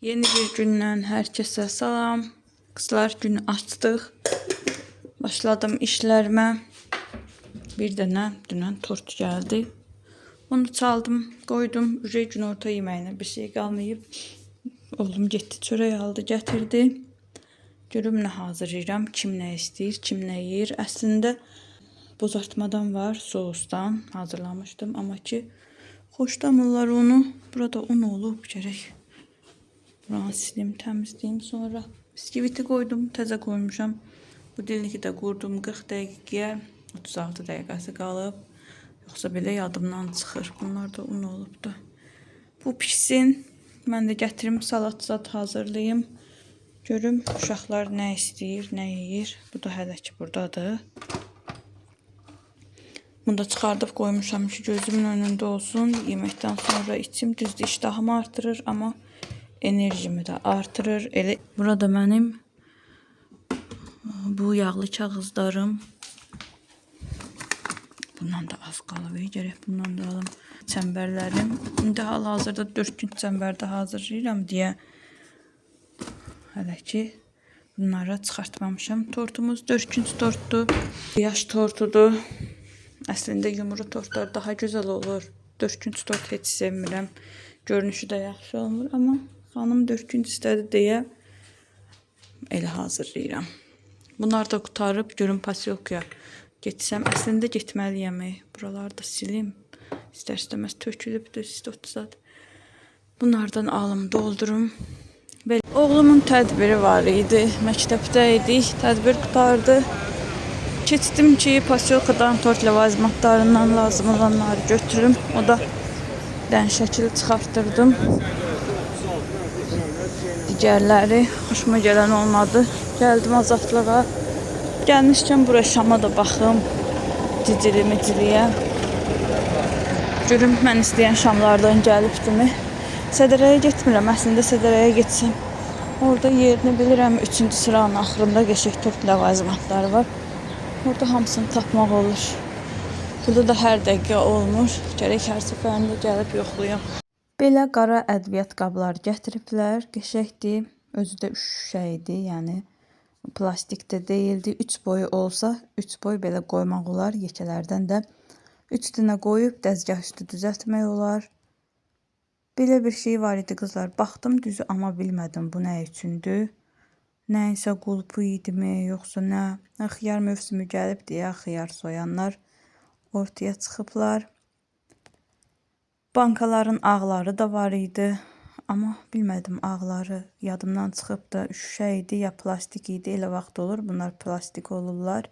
Yeni bir gündən hər kəsə salam. Qızlar, günü açdıq. Başladım işlərimə. Bir dənə dünən tort gəldi. Onu çaldım, qoydum. Ürək günorta yeməyinə bir şey qalmayıb. Oğlum getdi, çörək aldı, gətirdi. Görüm nə hazırlayıram, kim nə istəyir, kim nə yeyir. Əslində bozartmadan var, sousdan hazırlamışdım, amma ki xoşlamırlar onu. Burada un olub, gərək buranı silim, təmizləyim. Sonra biskviti qoydum, təzə qoymuşam. Bu dilniki də qurdum 40 dəqiqəyə, 36 dəqiqəsi qalıb. Yoxsa belə yadımdan çıxır. Bunlar da un olubdu. Bu pişsin. Mən də gətirim salat zat hazırlayım. Görüm uşaqlar nə istəyir, nə yeyir. Bu da hələ ki buradadır. Bunu da çıxardıb qoymuşam ki, gözümün önündə olsun. Yeməkdən sonra içim. Düzdür, iştahımı artırır, amma enerjimi də artırır. Elə burada mənim bu yağlı kağızlarım. Bundan da az qalıb, gərək bundan da alım. Çəmbərlərim. İndi hal-hazırda 4 gün çəmbərdə hazırlayıram deyə hələ ki bunlara çıxartmamışam. Tortumuz 4 gün tortdur. Yaş tortudur. Əslində yumru tortlar daha gözəl olur. 4 gün tort heç sevmirəm. Görünüşü də yaxşı olmur, amma xanım 4 gün istədi deyə elə hazırlayıram. Bunlar da qurtarıb görüm posyolkaya getsəm. Əslində getməliyəm. Buraları da silim. İstər-istəməz tökülübdür, stot zat. Bunlardan alım, doldurum. Belə. Oğlumun tədbiri var idi. Məktəbdə idik. Tədbir qurtardı. Keçdim ki, posyolkadan tort ləvazimatlarından lazım olanları götürüm. O da dən şəkil çıxartdırdım. Digərləri xoşuma gələn olmadı. Gəldim Azadlığa. Gəlmişkən bura Şama da baxım. Cicili miciliyə. Görüm mən istəyən şamlardan gəlibdimi? Sədərəyə getmirəm. Əslində Sədərəyə getsəm orada yerini bilirəm. 3-cü sıranın axırında qəşəng tort ləvazimatları var. Orada hamısını tapmaq olur. Burada da hər dəqiqə olmur. Gərək hər səfərində gəlib yoxlayam. Belə qara ədviyyat qabları gətiriblər. Qəşəngdir. Özü də şüşə idi, yəni plastik də deyildi. 3 boyu olsa, 3 boy belə qoymaq olar. Yekələrdən də 3 dənə qoyub dəzgah üstü düzəltmək olar. Belə bir şey var idi qızlar. Baxdım düzü, amma bilmədim bu nə üçündür. Nəyinsə qulpu idimi, yoxsa nə? Xiyar mövsümü gəlib deyə xiyar soyanlar ortaya çıxıblar. Bankaların ağları da var idi. Amma bilmədim ağları yadımdan çıxıbdı. Şüşə idi ya plastik idi. Elə vaxt olur. Bunlar plastik olurlar.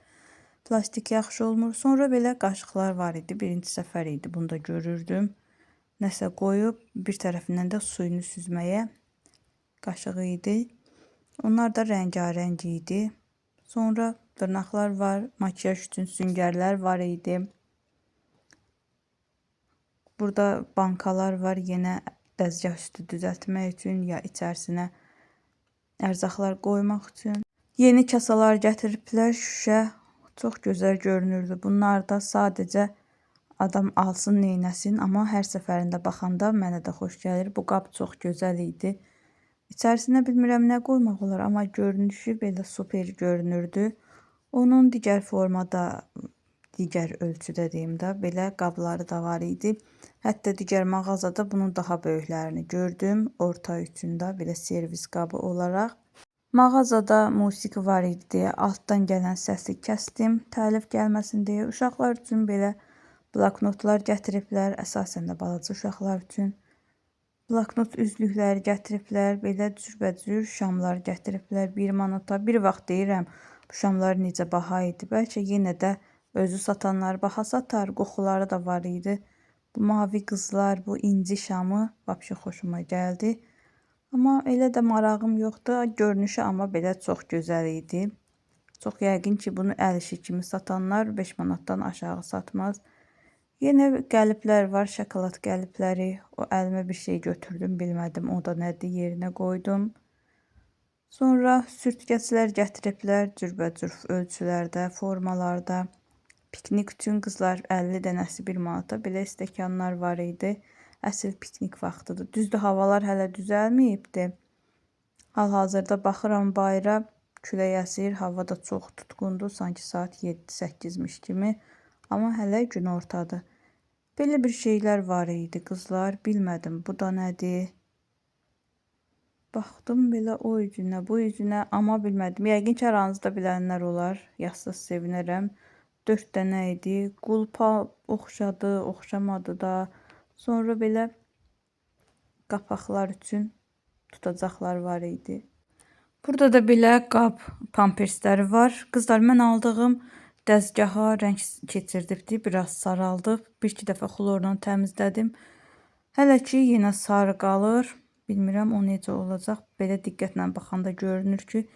Plastik yaxşı olmur. Sonra belə qaşıqlar var idi. Birinci səfər idi. Bunu da görürdüm. Nəsə qoyub bir tərəfindən də suyunu süzməyə qaşığı idi. Onlar da rəngarəng idi. Sonra dırnaqlar var, makiyaj üçün süngərlər var idi. Burada bankalar var, yenə dəzgah üstü düzəltmək üçün ya içərisinə ərzaqlar qoymaq üçün. Yeni kasalar gətiriblər, şüşə çox gözəl görünürdü. Bunlar da sadəcə adam alsın, neynəsin, amma hər səfərində baxanda mənə də xoş gəlir. Bu qab çox gözəl idi. İçərisinə bilmirəm nə qoymaq olar, amma görünüşü belə super görünürdü. Onun digər formada, digər ölçüdə deyim də, belə qabları da var idi. Hətta digər mağazada bunun daha böyüklərini gördüm. Orta üçün də belə servis qabı olaraq. Mağazada musiqi var idi deyə altdan gələn səsi kəsdim, təlif gəlməsin deyə. Uşaqlar üçün belə bloknotlar gətiriblər, əsasən də balaca uşaqlar üçün. Bloknot üzlükləri gətiriblər, belə cürbəcür şamlar gətiriblər 1 manata. Bir vaxt deyirəm, bu şamlar necə baha idi. Bəlkə yenə də özü satanlar baha satar, qoxuları da var idi. Bu mavi qızlar, bu inci şamı vapşe xoşuma gəldi. Amma elə də marağım yoxdur. Görünüşü amma belə çox gözəl idi. Çox yəqin ki, bunu əl işi kimi satanlar 5 manatdan aşağı satmaz. Yenə qəliblər var, şokolad qəlibləri. O əlimə bir şey götürdüm, bilmədim o da nədir, yerinə qoydum. Sonra sürtkəçlər gətiriblər, cürbəcür ölçülərdə, formalarda. Piknik üçün qızlar 50 dənəsi 1 manata belə stəkanlar var idi. Əsl piknik vaxtıdır. Düzdür, havalar hələ düzəlməyibdi. Hal-hazırda baxıram bayıra, külək əsir, hava da çox tutqundur, sanki saat 7-8-miş kimi. Amma hələ günortadır. Belə bir şeylər var idi qızlar, bilmədim bu da nədir. Baxdım belə o üzünə, bu üzünə, amma bilmədim. Yəqin ki, aranızda bilənlər olar. Yazsa sevinərəm. 4 dənə idi. Qulpa oxşadı, oxşamadı da. Sonra belə qapaqlar üçün tutacaqlar var idi. Burada da belə qab pampersləri var. Qızlar, mən aldığım dəzgaha rəng keçirdibdi, biraz saraldıb. Bir-iki dəfə xlorla təmizlədim. Hələ ki yenə sarı qalır. Bilmirəm o necə olacaq. Belə diqqətlə baxanda görünür ki,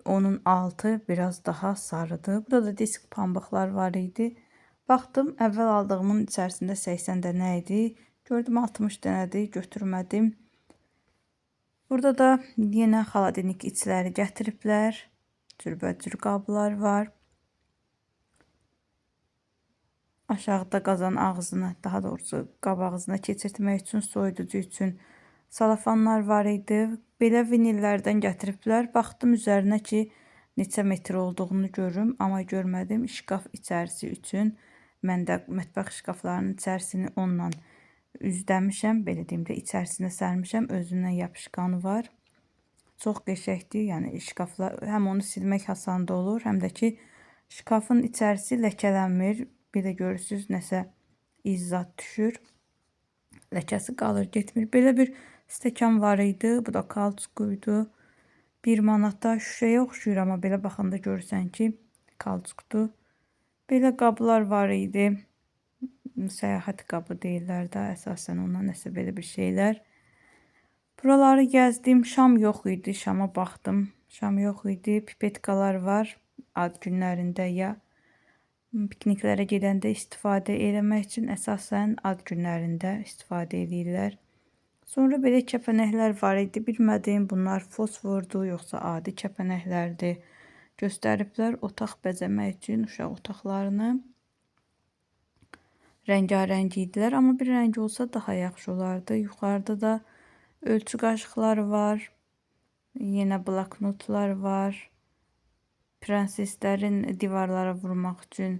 onun altı biraz daha sarıdır. Burada da disk pambıqlar var idi. Baxdım, əvvəl aldığımın içərisində 80 dənə idi. Gördüm 60 dənədir, götürmədim. Burada da yenə xaladenik içləri gətiriblər. Cürbəcür qablar var. Aşağıda qazan ağzına, daha doğrusu qab ağzına keçirtmək üçün, soyuducu üçün salafanlar var idi. Belə vinillərdən gətiriblər. Baxdım üzərinə ki, neçə metr olduğunu görüm, amma görmədim. Şkaf içərisi üçün mən də mətbəx şkaflarının içərisini onunla üzləmişəm, belə deyim də, içərisinə sərmişəm. Özündən yapışqanı var. Çox qəşəngdir. Yəni şkaflar, həm onu silmək asan da olur, həm də ki şkafın içərisi ləkələnmir. Bir də görürsüz, nəsə iz zad düşür. Ləkəsi qalır, getmir. Belə bir stəkan var idi. Bu da kauçukuydu. 1 manatda şüşəyə oxşuyur, amma belə baxanda görürsən ki, kauçukdur. Belə qablar var idi. Səyahət qabı deyirlər də, əsasən ona nəsə belə bir şeylər. Buraları gəzdim. Şam yox idi. Şama baxdım. Şam yox idi. Pipetkalar var. Ad günlərində ya pikniklərə gedəndə istifadə eləmək üçün, əsasən ad günlərində istifadə eləyirlər. Sonra belə kəpənəklər var idi. Bilmədim bunlar fosfordur, yoxsa adi kəpənəklərdir. Göstəriblər otaq bəzəmək üçün uşaq otaqlarını. Rəngarəng idilər, amma bir rəng olsa daha yaxşı olardı. Yuxarıda da ölçü qaşıqları var. Yenə bloknotlar var. Prenseslərin divarlara vurmaq üçün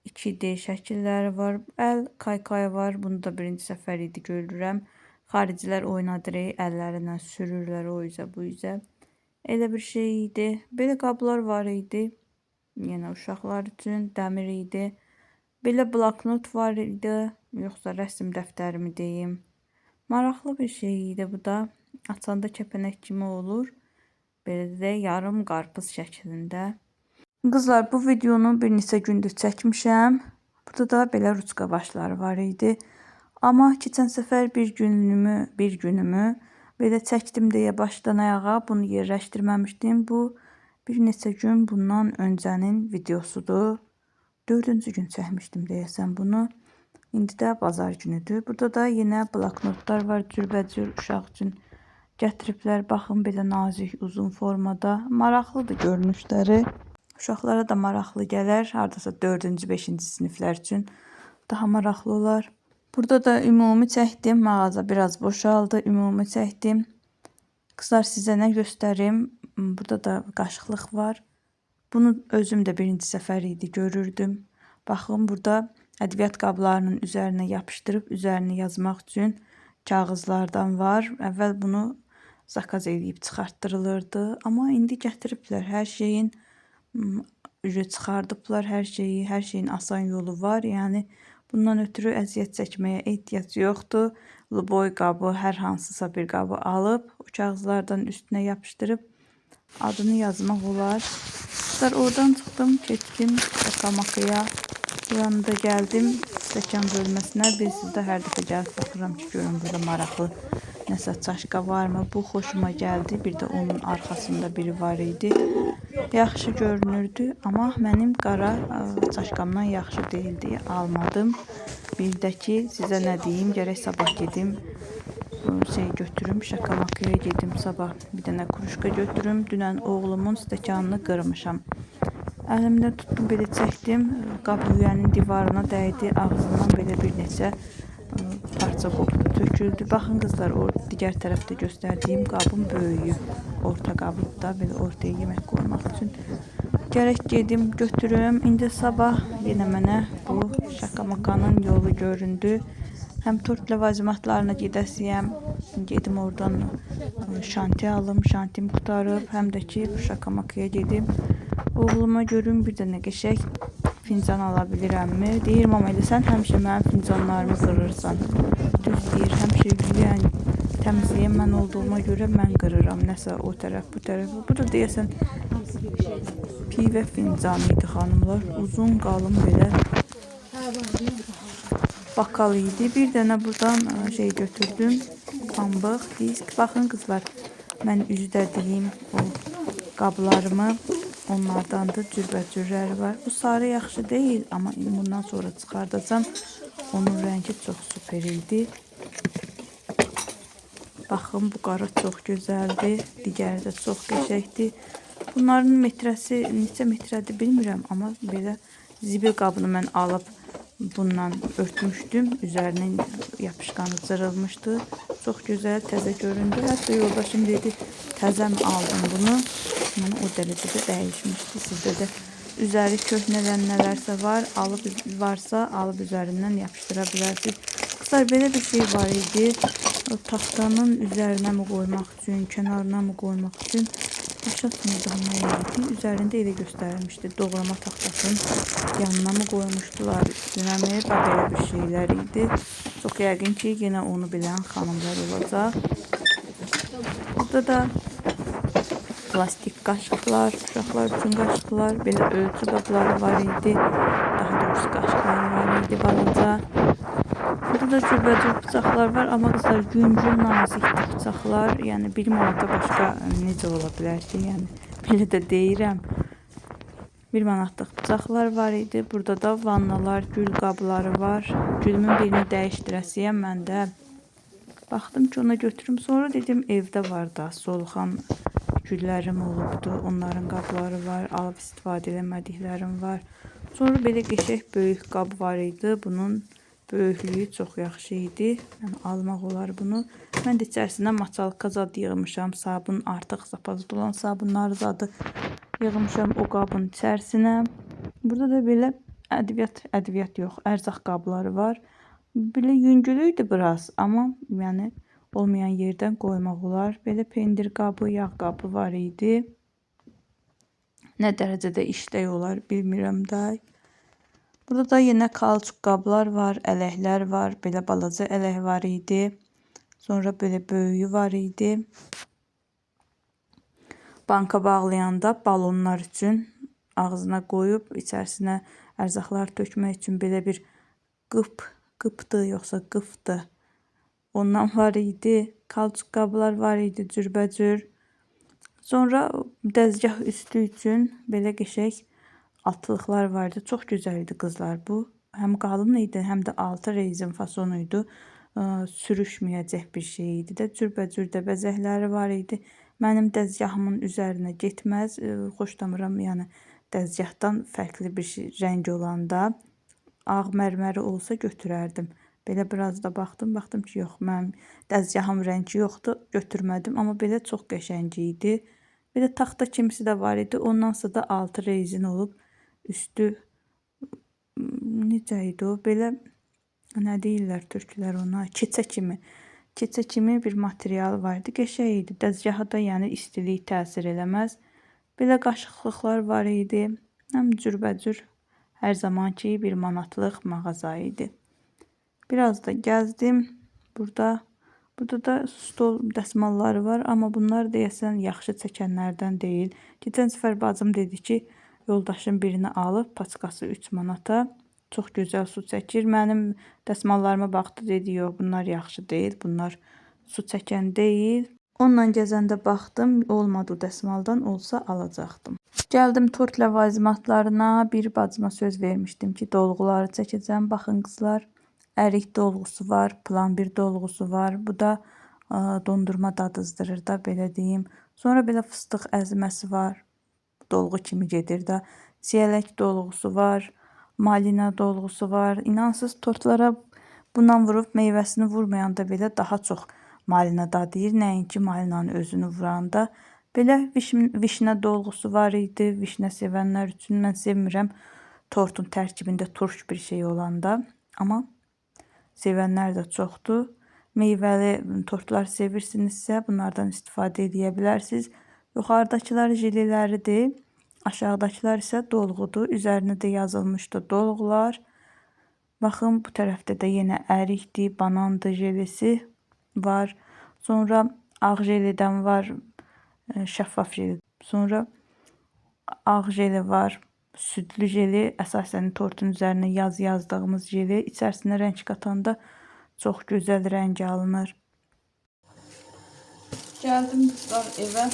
2D şəkilləri var. Əl kaykayı var. Bunu da birinci səfər idi görürəm. Xaricilər oynadır, əllərindən sürürlər o üzə, bu üzə. Elə bir şey idi. Belə qablar var idi. Yenə uşaqlar üçün dəmir idi. Belə bloknot var idi. Yoxsa rəsm dəftərimi deyim. Maraqlı bir şey idi bu da. Açanda kəpənək kimi olur. Belə də yarım qarpız şəklində. Qızlar, bu videonu bir neçə gündür çəkmişəm. Burada da belə ruçka başları var idi. Amma keçən səfər bir günümü belə çəkdim deyə başdan ayağa bunu yerləşdirməmişdim. Bu bir neçə gün bundan öncənin videosudur. 4-cü gün çəkmişdim deyəsən bunu. İndi də bazar günüdür. Burada da yenə bloknotlar var, cürbəcür uşaq üçün gətiriblər. Baxın, belə nazik, uzun formada. Maraqlıdır görünüşləri. Uşaqlara da maraqlı gələr. Hardasa 4-cü, 5-ci siniflər üçün daha maraqlı olar. Burada da ümumi çəkdim. Mağaza biraz boşaldı. Ümumi çəkdim. Qızlar, sizə nə göstərim? Burada da qaşıqlıq var. Bunu özüm də birinci səfər idi görürdüm. Baxın, burada ədviyyat qablarının üzərinə yapışdırıb üzərini yazmaq üçün kağızlardan var. Əvvəl bunu zakaz eləyib çıxartdırılırdı. Amma indi gətiriblər. Hər şeyin çıxardıblar, hər şeyi, hər şeyin asan yolu var. Yəni bundan ötürü əziyyət çəkməyə ehtiyac yoxdur. Luboy qabı, hər hansısa bir qabı alıb o kağızlardan üstünə yapışdırıb adını yazmaq olar. Qızlar, oradan çıxdım, keçdim Şakamakıya. Buranı da gəldim stəkan bölməsinə. Bilirsiniz də, hər dəfə gəlib baxıram ki, görüm burada maraqlı nəsə çaşka varmı? Bu xoşuma gəldi. Bir də onun arxasında biri var idi. Yaxşı görünürdü, amma mənim qara çaşkamdan yaxşı deyildi. Almadım. Bir də ki, sizə nə deyim, gərək sabah gedim şey götürüm, Şakamakıya gedim sabah bir dənə kruşka götürüm. Dünən oğlumun stəkanını qırmışam. Əlimdə tutdum, belə çəkdim. Qab yüyənin divarına dəydi, ağzından belə bir neçə parça parça qopdu, töküldü. Baxın qızlar, o digər tərəfdə göstərdiyim qabın böyüyü. Orta qabı da belə ortaya yemək qoymaq üçün. Gərək gedim götürüm. İndi sabah yenə mənə bu şaka-makanın yolu göründü. Həm tort ləvazimatlarına gedəsiyəm. Gedim oradan şanti alım, şantim qurtarıb. Həm də ki bu şaka-makaya gedim. Oğluma görüm bir dənə qəşəng fincan ala bilirəmmi? Deyir, mama elə sən həmişə mənim fincanlarımı qırırsan. Düz deyir, həmişə yuyən, təmizləyən mən olduğuma görə mən qırıram. Nəsə o tərəf, bu tərəf. Bu da deyəsən pivə fincanı idi xanımlar. Uzun, qalın belə bakal idi. Bir dənə buradan şey götürdüm. Pambıq, disk. Baxın qızlar, mən üzlədiyim o qablarımı onlardandır. Cürbəcürləri var. Bu sarı yaxşı deyil, amma bundan sonra çıxardacağam. Onun rəngi çox super idi. Baxın, bu qara çox gözəldir. Digəri də çox qəşəngdir. Bunların metrəsi neçə metrədir bilmirəm, amma belə zibil qabını mən alıb bundan örtmüşdüm. Üzərinin yapışqanı cırılmışdı. Çox gözəl, təzə göründü. Hətta yoldaşım dedi, təzə mi aldım bunu? Yəni o dərəcədə dəyişmişdi. Sizdə də üzəri köhnələn nələrsə var, alıb varsa alıb üzərindən yapışdıra bilərsiniz. Qızlar, belə bir şey var idi. O taxtanın üzərinə mi qoymaq üçün, kənarına mı qoymaq üçün başa düşmədim nə idi. Üzərində elə göstərilmişdi. Doğrama taxtasının yanına mı qoymuşdular, üstünə mi? Bax belə bir şeylər idi. Çox yəqin ki, yenə onu bilən xanımlar olacaq. Burada da plastik qaşıqlar, uşaqlar üçün qaşıqlar, belə ölçü qabları var idi. Daha doğrusu qaşıqlar var idi balaca. Burada da cürbəcür bıçaqlar var, amma qızlar yüngül, nazikdir bıçaqlar. Yəni 1 manata başqa necə ola bilər ki? Yəni belə də deyirəm. 1 manatlıq bıçaqlar var idi. Burada da vannalar, gül qabları var. Gülümün birini dəyişdirəsiyəm mən də. Baxdım ki, ona götürüm. Sonra dedim, evdə var da solxan güllərim olubdu. Onların qabları var. Alıb istifadə eləmədiklərim var. Sonra belə qəşəng böyük qab var idi. Bunun böyüklüyü çox yaxşı idi. Yəni almaq olar bunu. Mən də içərisinə maçalka zad yığmışam. Sabun, artıq zapazda olan sabunları zadı yığmışam o qabın içərisinə. Burada da belə ədviyyat yox, ərzaq qabları var. Belə yüngül idi biraz, amma yəni olmayan yerdən qoymaq olar. Belə pendir qabı, yağ qabı var idi. Nə dərəcədə işlək olar bilmirəm də. Burada da yenə kauçuk qablar var, ələklər var. Belə balaca ələk var idi. Sonra belə böyüyü var idi. Banka bağlayanda balonlar üçün ağzına qoyub içərisinə ərzaqlar tökmək üçün belə bir qıpdı yoxsa qıfdı. Ondan var idi. Kauçuk qablar var idi cürbəcür. Sonra dəzgah üstü üçün belə qəşəng altlıqlar var idi. Çox gözəl idi qızlar bu. Həm qalın idi, həm də altı rezin fasonu idi. Sürüşməyəcək bir şey idi də. Cürbəcür də bəzəkləri var idi. Mənim dəzgahımın üzərinə getməz. Xoşlamıram, yəni dəzgahdan fərqli bir şey, rəng olanda. Ağ mərməri olsa götürərdim. Belə biraz da baxdım, baxdım ki, yox, mənim dəzgahım rəngi yoxdur, götürmədim. Amma belə çox qəşəng idi. Belə taxta kimisi də var idi. Ondansa da altı rezin olub, üstü necə idi o? Belə nə deyirlər türklər ona? Keçə kimi. Keçə kimi bir material var idi. Qəşəng idi. Dəzgaha da yəni istilik təsir eləməz. Belə qaşıqlıqlar var idi. Həm cürbəcür hər zamanki 1 manatlıq mağaza idi. Biraz da gəzdim. Burada da stol dəsmalları var, amma bunlar deyəsən yaxşı çəkənlərdən deyil. Keçən səfər bacım dedi ki, yoldaşım birini alıb, paçkası 3 manata. Çox gözəl su çəkir. Mənim dəsmallarıma baxdı, dedi, yox, bunlar yaxşı deyil, bunlar su çəkən deyil. Onunla gəzəndə baxdım, olmadı o dəsmaldan, olsa alacaqdım. Gəldim tort ləvazimatlarına. Bir bacıma söz vermişdim ki, dolğuları çəkəcəm. Baxın qızlar, ərik dolğusu var, plambir dolğusu var. Bu da dondurma dadızdırır da, belə deyim. Sonra belə fıstıq əzməsi var. Dolğu kimi gedir də. Çiyələk dolğusu var, malina dolğusu var. İnansız tortlara Bundan vurub meyvəsini vurmayanda belə daha çox malina dadıyır. Nəinki malinanın özünü vuranda. Belə vişnə dolğusu var idi. Vişnə sevənlər üçün mən sevmirəm tortun tərkibində turş bir şey olanda. Amma sevənlər də çoxdur. Meyvəli tortlar sevirsinizsə bunlardan istifadə edə bilərsiniz. Yuxarıdakılar jeliləridir. Aşağıdakılar isə dolğudur. Üzərinə də yazılmışdı dolğular. Baxın, bu tərəfdə də yenə ərikdir, banandır jelisi var. Sonra ağ jelidən var, şəffaf jeli. Sonra ağ jeli var, südlü jeli. Əsasən tortun üzərinə yaz yazdığımız jeli. İçərisinə rəng qatanda çox gözəl rəng alınır. Gəldim dostlar evə.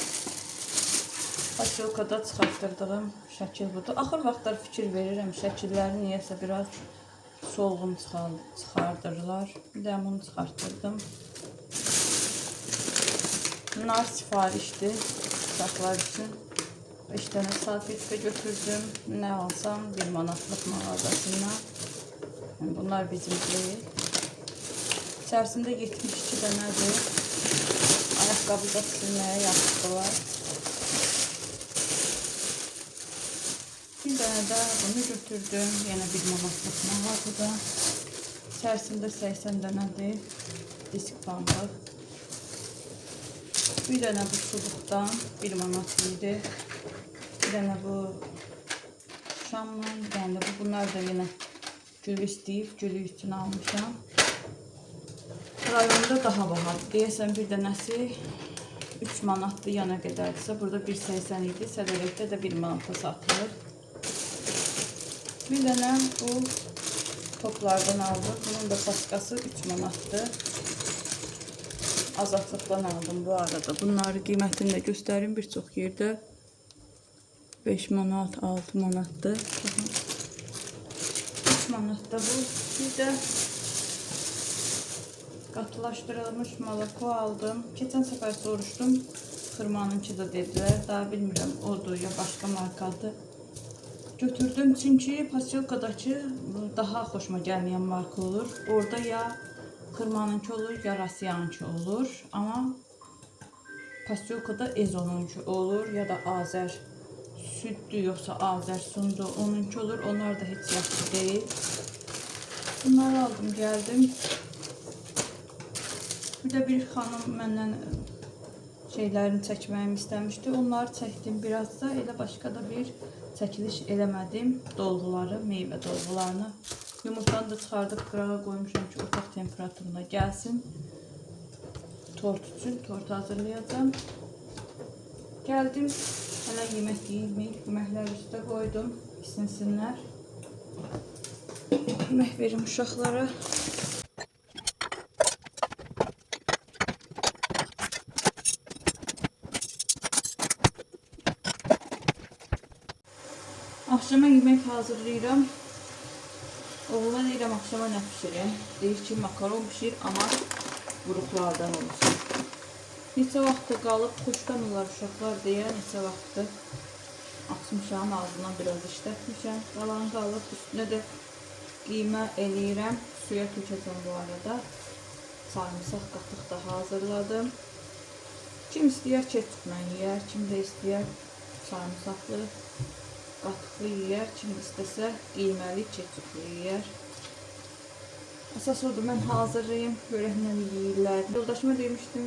Pasyolkada çıxartdırdığım şəkil budur. Axır vaxtlar fikir verirəm, şəkilləri niyəsə biraz solğun çıxardırlar. Bir də bunu çıxartdırdım. Bunlar sifarişdir uşaqlar üçün. 5 dənə salfetka götürdüm. Nə alsam 1 manatlıq mağazasından. Yəni bunlar bizim deyil. İçərisində 72 dənədir. Ayaqqabı da silməyə yaxşıdırlar. Bir dənə də bunu götürdüm. Yenə 1 manatlıq mağazada. İçərisində 80 dənədir. Disk pambıq. Bir dənə bu çubuqdan 1 manat idi. Bir dənə bu şamla, bir dənə də bu. Bunlar da yenə gülü istəyib, gülü üçün almışam. Rayonda daha bahadır. Deyəsən bir dənəsi 3 manatdır, yana qədərdirsə. Burada 1,80 idi. Sədərəkdə də 1 manata satılır. Bir dənə bu toplardan aldım. Bunun da paskası 3 manatdır. Azadlıqdan aldım bu arada. Bunları qiymətini də göstərim. Bir çox yerdə 5 manat, 6 manatdır. Baxın. 3 manat da bu. Bir də qatılaşdırılmış moloko aldım. Keçən səfər soruşdum. Xırmanınki də dedilər. Daha bilmirəm odur ya başqa markadır. Götürdüm çünki Pasyolkadakı daha xoşuma gəlməyən marka olur. Orada ya xırmanınki olur, ya Rasiyanınki olur. Amma Pasyolkada Ezonunki olur ya da Azər süddür, yoxsa Azər sundur, onunki olur. Onlar da heç yaxşı deyil. Bunları aldım, gəldim. Bir də bir xanım məndən şeylərini çəkməyimi istəmişdi. Onları çəkdim biraz da. Elə başqa da bir çəkiliş eləmədim. Dolğuları, meyvə dolğularını. Yumurtanı da çıxardıb qırağa qoymuşam ki, otaq temperaturuna gəlsin. Tort üçün tort hazırlayacağam. Gəldim. Hələ yemək yeyilməyib. Yeməkləri üstə qoydum. İsinsinlər. Yemək verim uşaqlara. Axşama yemək hazırlayıram. Oğluma deyirəm axşama nə pişirim? Deyir ki, makaron pişir, amma buruqlardan olsun. Neçə vaxtı qalıb, xoşlanırlar uşaqlar deyə neçə vaxtı açmışam, ağzından biraz işlətmişəm. Qalan qalıb, üstünə də qiymə eləyirəm. Suya tökəcəm bu arada. Sarımsaq qatıq da hazırladım. Kim istəyər ketçupla yeyər, kim də istəyər sarımsaqlı qatıqlı yeyər, kim istəsə qiyməli ketçuplu yeyər. Əsas odur, mən hazırlayım, görək nə yeyirlər. Yoldaşıma demişdim,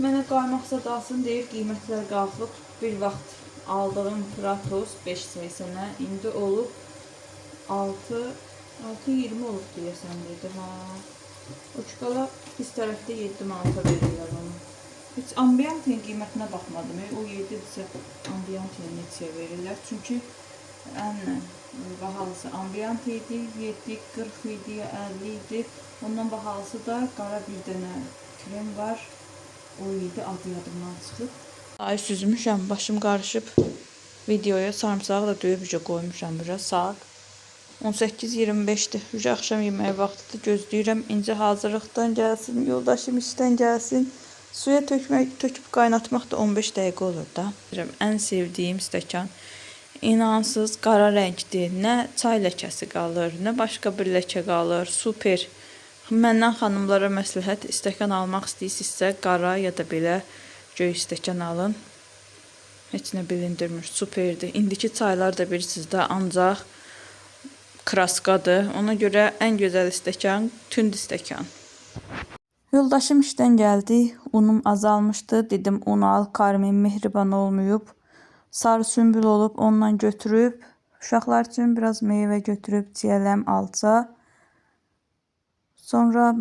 mənə qaymaqsa dalsın, deyir, qiymətlər qalxıb. Bir vaxt aldığım Kratos 5,80-ə, indi olub 6,20 olub deyəsən, dedi. Ha. O çikala biz tərəfdə 7 manata verirlər onu. Heç ambiyantin qiymətinə baxmadım. O 7-dirsə ambiyantin neçəyə verirlər? Çünki ən bahalısı ambiyant idi, 7,40 idi, 50 idi. Ondan bahalısı da qara bir dənə krem var. O idi, adı yadımdan çıxıb. Ay süzmüşəm, başım qarışıb. Videoya sarımsağı da döyüb uca qoymuşam bura. Saat 18:25-dir. Uca axşam yeməyi vaxtıdır. Gözləyirəm. İncə hazırlıqdan gəlsin, yoldaşım işdən gəlsin. Suya töküb qaynatmaq da 15 dəqiqə olur da. Ən sevdiyim stəkan. İnansız qara rəngdir. Nə çay ləkəsi qalır, nə başqa bir ləkə qalır. Super. Məndən xanımlara məsləhət, stəkan almaq istəyirsinizsə, qara ya da belə göy stəkan alın. Heç nə bilindirmir, superdir. İndiki çaylar da bilirsiniz də ancaq kraskadır. Ona görə ən gözəl stəkan tünd stəkan. Yoldaşım işdən gəldi, unum azalmışdı. Dedim un al, Karmin mehriban olmayıb. Sarı sümbül olub, ondan götürüb. Uşaqlar üçün biraz meyvə götürüb, çiyələm, alça. Sonra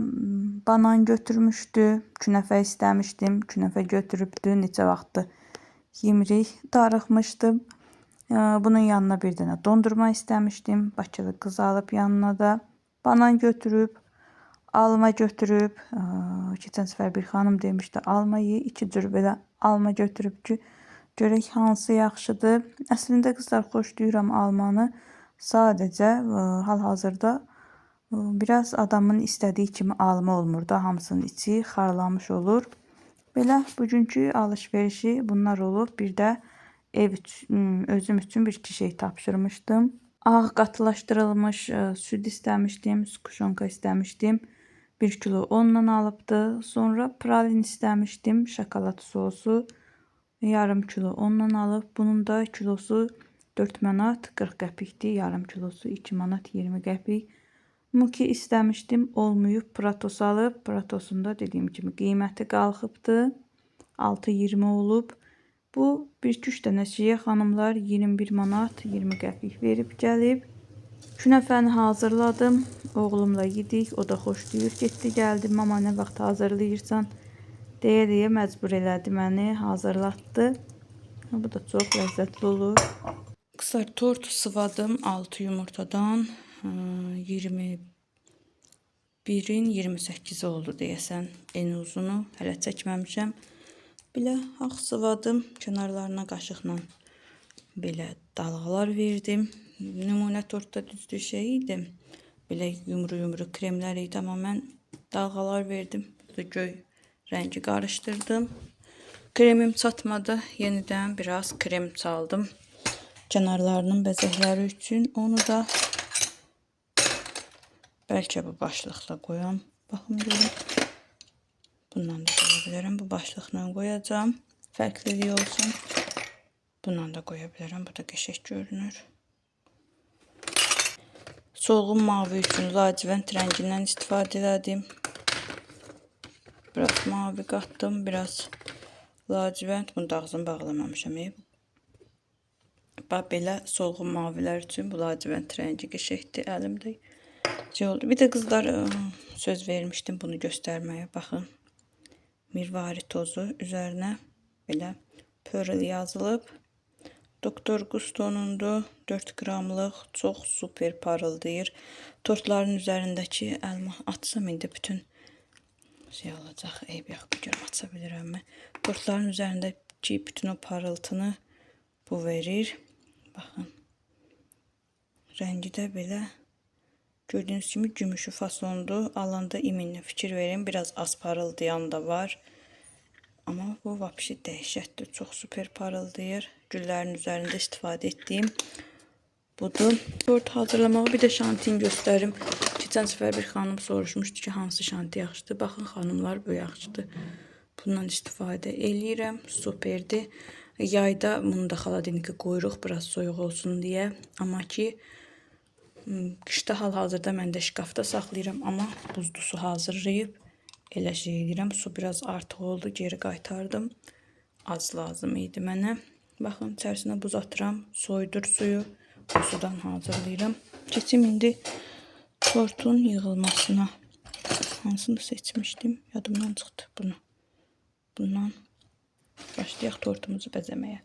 banan götürmüşdü. Künəfə istəmişdim. Künəfə götürübdü. Neçə vaxtdır yemirik. Darıxmışdım. Bunun yanına bir dənə dondurma istəmişdim. Bakılı qız alıb yanına da. Banan götürüb, alma götürüb. Keçən səfər bir xanım demişdi, alma ye. İki cür belə alma götürüb ki, görək hansı yaxşıdır. Əslində qızlar xoşlayıram almanı. Sadəcə hal-hazırda biraz adamın istədiyi kimi alma olmur da, hamısının içi xarlamış olur. Belə bugünkü alış-verişi bunlar olub. Bir də ev üçün, özüm üçün bir iki şey tapşırmışdım. Ağ qatılaşdırılmış süd istəmişdim, skuşonka istəmişdim. 1 kilo ondan alıbdı. Sonra pralin istəmişdim, şokolad sosu. Yarım kilo ondan alıb. Bunun da kilosu 4 manat 40 qəpikdir. Yarım kilosu 2 manat 20 qəpik. Muki istəmişdim, olmayıb. Pratos alıb. Pratosun da dediyim kimi qiyməti qalxıbdı. 6.20 olub. Bu 1-2-3 dənə şeyə xanımlar 21 manat 20 qəpik verib gəlib. Künəfəni hazırladım. Oğlumla yedik. O da xoşlayır. Getdi gəldi. Mama nə vaxt hazırlayırsan deyə-deyə məcbur elədi məni, hazırlatdı. Bu da çox ləzzətli olur. Qızlar, tort sıvadım 6 yumurtadan. 21-in 28-i oldu deyəsən. En uzunu hələ çəkməmişəm. Belə ağ sıvadım. Kənarlarına qaşıqla belə dalğalar verdim. Nümunə tortda düzdür şey idi. Belə yumru-yumru kremlər idi, amma mən dalğalar verdim. Bu da göy rəngi qarışdırdım. Kremim çatmadı. Yenidən biraz krem çaldım. Kənarlarının bəzəkləri üçün onu da bəlkə bu başlıqla qoyam. Baxın görüm. Bundan da qoya bilərəm. Bu başlıqla qoyacağam. Fərqliliyi olsun. Bundan da qoya bilərəm. Bu da qəşəng görünür. Solğun mavi üçün lacivənd rəngindən istifadə elədim. Biraz mavi qatdım, biraz lacivənd. Bunu da ağzını bağlamamışam. Bax belə solğun mavilər üçün bu lacivənd rəngi qəşəngdir əlimdə. Şey oldu. Bir də qızlar söz vermişdim bunu göstərməyə. Baxın. Mirvari tozu üzərinə belə Pearl yazılıb. Doktor Gusto'nundur. 4 qramlıq, çox super parıldayır. Tortların üzərindəki əlma atsam indi bütün şey olacaq. Eyb yox, görüm aça bilirəmmi? Tortların üzərindəki bütün o parıltını bu verir. Baxın. Rəngi də belə gördüyünüz kimi gümüşü fasondur. Alanda iminlə fikir verin. Biraz az parıldayan da var. Amma bu vapşi dəhşətdir. Çox super parıldayır. Güllərin üzərində istifadə etdiyim budur. Tort hazırlamağı bir də şantin göstərim. Keçən səfər bir xanım soruşmuşdu ki, hansı şanti yaxşıdır. Baxın xanımlar, bu yaxşıdır. Bundan istifadə eləyirəm. Superdir. Yayda bunu da xaladenikə qoyuruq, biraz soyuq olsun deyə. Amma ki, qışda hal-hazırda mən də şkafda saxlayıram, amma buzlu su hazırlayıb elə şey edirəm. Su biraz artıq oldu, geri qaytardım. Az lazım idi mənə. Baxın, içərisinə buz atıram, soyudur suyu. Bu sudan hazırlayıram. Keçim indi tortun yığılmasına. Hansını seçmişdim? Yadımdan çıxdı bunu. Bundan başlayaq tortumuzu bəzəməyə.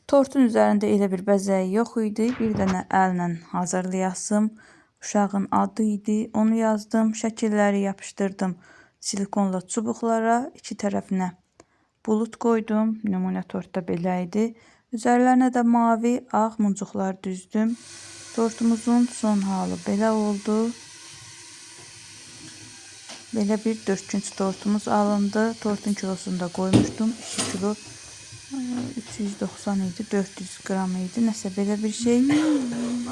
Tortun üzərində elə bir bəzəyi yox idi. Bir dənə əllə hazırlayasım. Uşağın adı idi. Onu yazdım. Şəkilləri yapışdırdım silikonla çubuqlara. İki tərəfinə bulud qoydum. Nümunə tortda belə idi. Üzərlərinə də mavi, ağ muncuqlar düzdüm. Tortumuzun son halı belə oldu. Belə bir dördkünc tortumuz alındı. Tortun kilosunu da qoymuşdum. 2 kilo 390 idi, 400 qram idi, nəsə belə bir şey.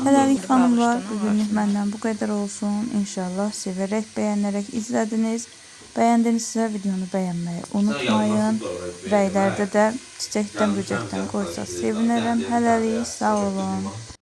Hələlik xanımlar, bugünlük məndən bu qədər olsun. İnşallah sevərək, bəyənərək izlədiniz. Bəyəndinizsə videonu bəyənməyi unutmayın. Rəylərdə də çiçəkdən, böcəkdən qoysa sevinərəm. Hələlik, sağ olun.